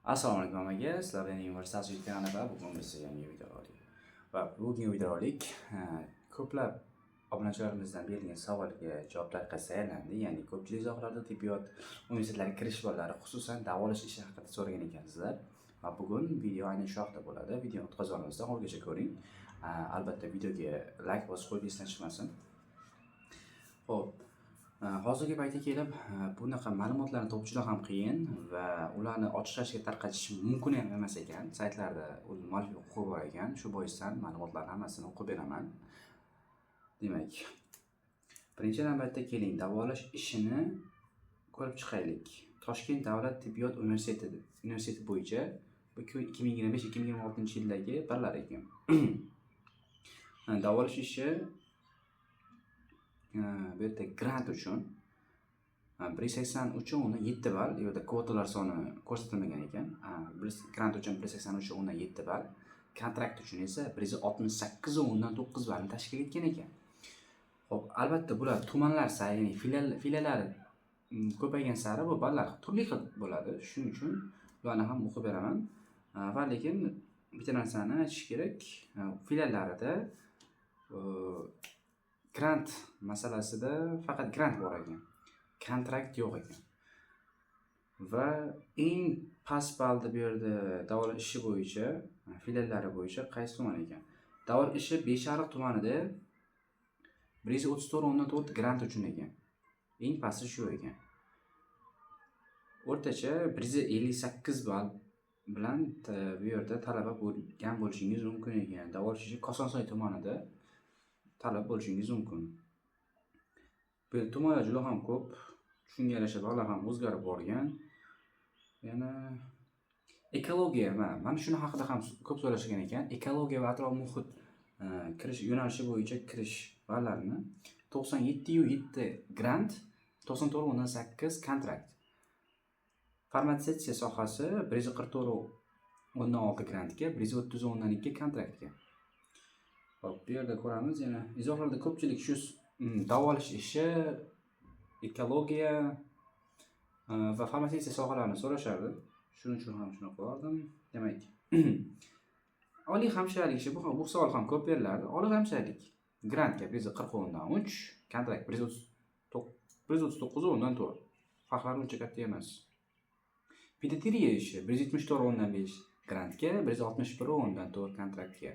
Assalomu alaykum hammaga, sizlar bilan Universitet kanali va bugun biz yangi videorolik. Va bugungi videorolik ko'plab obunachilarimizdan berilgan savolga javob tariqasida tayyorlandi. Ya'ni ko'pchilik izohlarda tibbiyot universitetlariga kirish ballari, xususan davolash ishi haqida so'ragan ekansizlar. Va bugun video aynan shu haqida bo'ladi. Videoni o'tkazib olmasdan oxirigacha ko'ring. Albatta videoga like bosib qo'yib esdan chiqmasin. Xo'p, hozirgi paytga kelib bunaqa ma'lumotlarni topish juda ham qiyin va ularni ochiq tarqatish mumkin ham emas ekan. Saytlarda o'z muallif huquqi bor ekan. Shu boisdan ma'lumotlarni hammasini o'qib beraman. Demak, birinchi navbatda keling, davolash ishini ko'rib chiqaylik. Toshkent davlat tibbiyot universiteti bo'yicha bu 2025-2026 yildagi ballar ekan. Davolash ishi bu yerda grant uchun 183,7 ball, bu yerda kvotalar soni ko'rsatilmagan ekan. Grant uchun 183,7 ball, kontrakt uchun esa 168,9 ballni tashkil etgan ekan. Xo'p, albatta bular tumanlar sari, ya'ni filiallari ko'paygan sari bu ballar turli xil bo'ladi. Shuning uchun ularni ham o'qib beraman. Va lekin bitta narsani aytish kerak, filiallarida grant masalasida faqat grant bor ekan. Kontrakt yo'q ekan. Va eng past ballni bu yerda davolash ishi bo'yicha, filiallari bo'yicha qaysi tuman ekan? Davolash ishi Beshariq tumanida 134,4 grant uchun ekan. Eng pasti shu ekan. O'rtacha 158 ball bilan bu yerda talaba bo'lgan bo'lishingiz mumkin ekan. Davolash ishi Kosonsoy tumanida talaba bo'lishingiz mumkin. Bu yerda tumanlar juda ham ko'p. Shunga yarasha ballar ham o'zgarib borgan. Yana ekologiya, mana shuni haqida ham ko'p so'rashgan ekan. Ekologiya va atrof muhit kirish yo'nalishi bo'yicha kirish ballarini 97,7 grant, 94,8 kontrakt. Farmatsevtika sohasi 144,6 grantga, 130,2 kontraktga. Xo'p, bu yerda ko'ramiz, yana izohlarda ko'pchilik shu davolash ishi, ekologiya va farmatsevtika sohalarini so'rashardi. Shuning uchun ham shuni qilardim. Demak, oliy hamshiralik ishi, bu savol ham ko'p berilardi. Oliy hamshiralik grantga 140,3, kontrakt 139,4. Farqlari uncha katta emas. Pediatriya ishi 174,5 grantga, 161,4 kontraktga.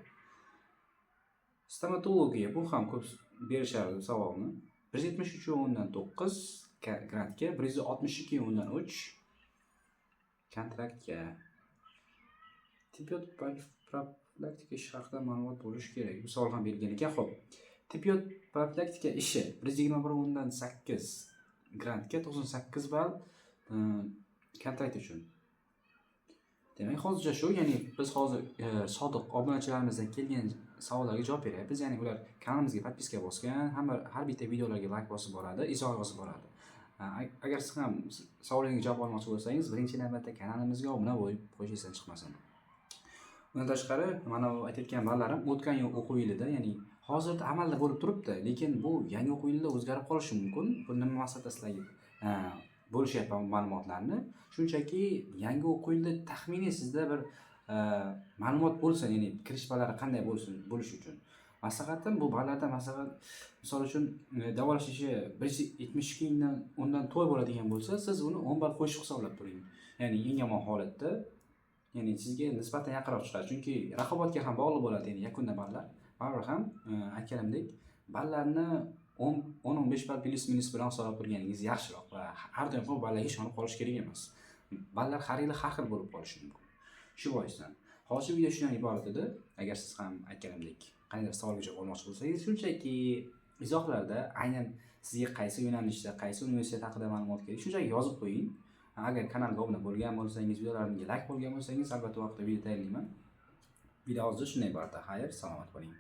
Stomatologiya, bu ham ko'p berishardi savolni. 173,9 grantga, 162,3 kontraktga. Tibbiyot profilaktika ishi haqida ma'lumot bo'lishi kerak. Bu savol ham berilgan ekan. Xo'p. Tibbiyot profilaktika ishi 121,8 grantga, 98 ball kontrakt uchun. Demak, hozircha shu, ya'ni biz hozir sodiq obunachilarimizdan kelgan savollarga javob beryapmiz. Ya'ni ular kanalimizga подписка bosgan, hamma har bitta videolarga like bosib boradi, izoh yozib boradi. Agar siz ham savolingizga javob olmoqchi bo'lsangiz, birinchi navbatda kanalimizga obuna bo'lib qo'yish esdan chiqmasin. Undan tashqari, mana bu aytayotgan ballarim o'tgan yil o'quv yilida, ya'ni hozirda amalda bo'lib turibdi, lekin bu yangi o'quv yilida o'zgarib qolishi mumkin. Bu nima maqsadda sizlarga bo'lishyapman bu ma'lumotlarni? Shunchaki yangi o'quv yilida taxminiy sizda bir ma'lumot bo'lsin, ya'ni kirish ballari qanday bo'lsin, bo'lishi uchun. Maslahatim, bu ballarda masalan, misol uchun, davolash ishi 172,4 bo'ladigan bo'lsa, siz uni 10 ball qo'shib hisoblab turing. Ya'ni eng yomon holatda, ya'ni sizga nisbatan yaqinroq chiqadi. Chunki raqobatga ham bog'liq bo'ladi, ya'ni yakunda ballar. Baribir ham aytganimdek, ballarni 10, 10-15 ball плюс-минус bilan hisoblab turganingiz yaxshiroq va har doim ham ballarga ishonib qolish kerak emas. Ballar har yili har xil bo'lib qolishi mumkin. Shu boisdan hozircha video shundan iborat edi. Agar siz ham aytganimdek qandaydir savolga javob olmoqchi bo'lsangiz, shunchaki izohlarda aynan sizga qaysi yo'nalishda, qaysi universitet haqida ma'lumot kerak, shunchaki yozib qo'ying. Agar kanalga obuna bo'lgan bo'lsangiz, videolarimga like bo'lgan bo'lsangiz, albatta u haqida video tayyorlayman. Video hozircha shundan iborat. Xayr, salomat bo'ling.